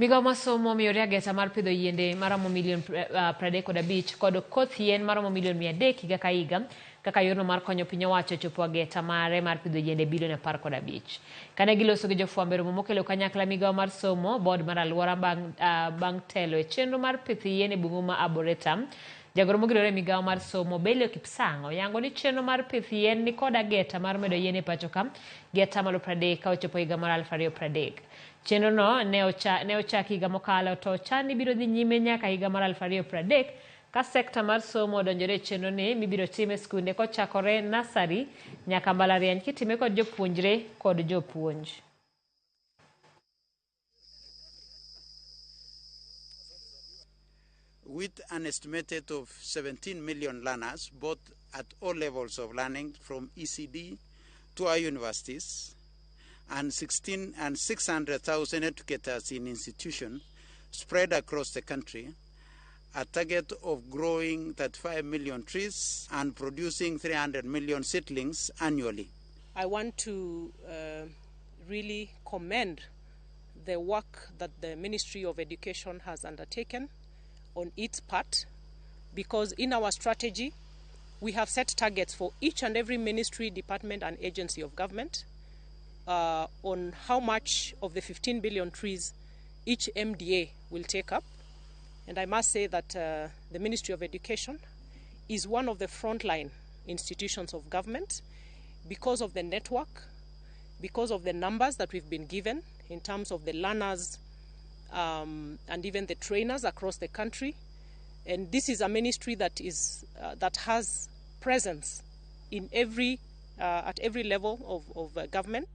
Migawo mar somo omiyore ageta mar pidho yiende maromo milion 35 kod koth yien maromo milion 300 higa ka higa kaka yorno mar konyo piny owacho chopo ageta mare mar pidho yiende bilion 15. Kane giloso gi jofwambo e romo mokelo kanyakla migawo mar somo, board mar aluora bang' telo e chenro mar pith yien e bungu ma Arboretum, jagoro mogirore e migawo mar somo Belio Kipsang oyango ni chenro mar pith yien ni kod ageta mar medo yien e pacho ka gi atamalo 30 ka ochopo higa mar 2030. Chenro no ne ochaki higa mokalo to ochan ni biro dhi nyime nyaka higa mar 2030 ka sekta mar somo odonjore e chenro ni mibiro tim e skunde kochakore nasari nyaka mbalariany kitime kod jopuonjre kod jopuonj. With an estimated of 17 million learners, both at all levels of learning, from ECD to our universities, and 16 and 600,000 educators in institutions spread across the country, a target of growing 35 million trees and producing 300 million seedlings annually. I want to really commend the work that the Ministry of Education has undertaken on its part, because in our strategy we have set targets for each and every ministry, department and agency of government on how much of the 15 billion trees each MDA will take up. And I must say that the Ministry of Education is one of the frontline institutions of government because of the network, because of the numbers that we've been given in terms of the learners and even the trainers across the country. And this is a ministry that has presence in at every level of government.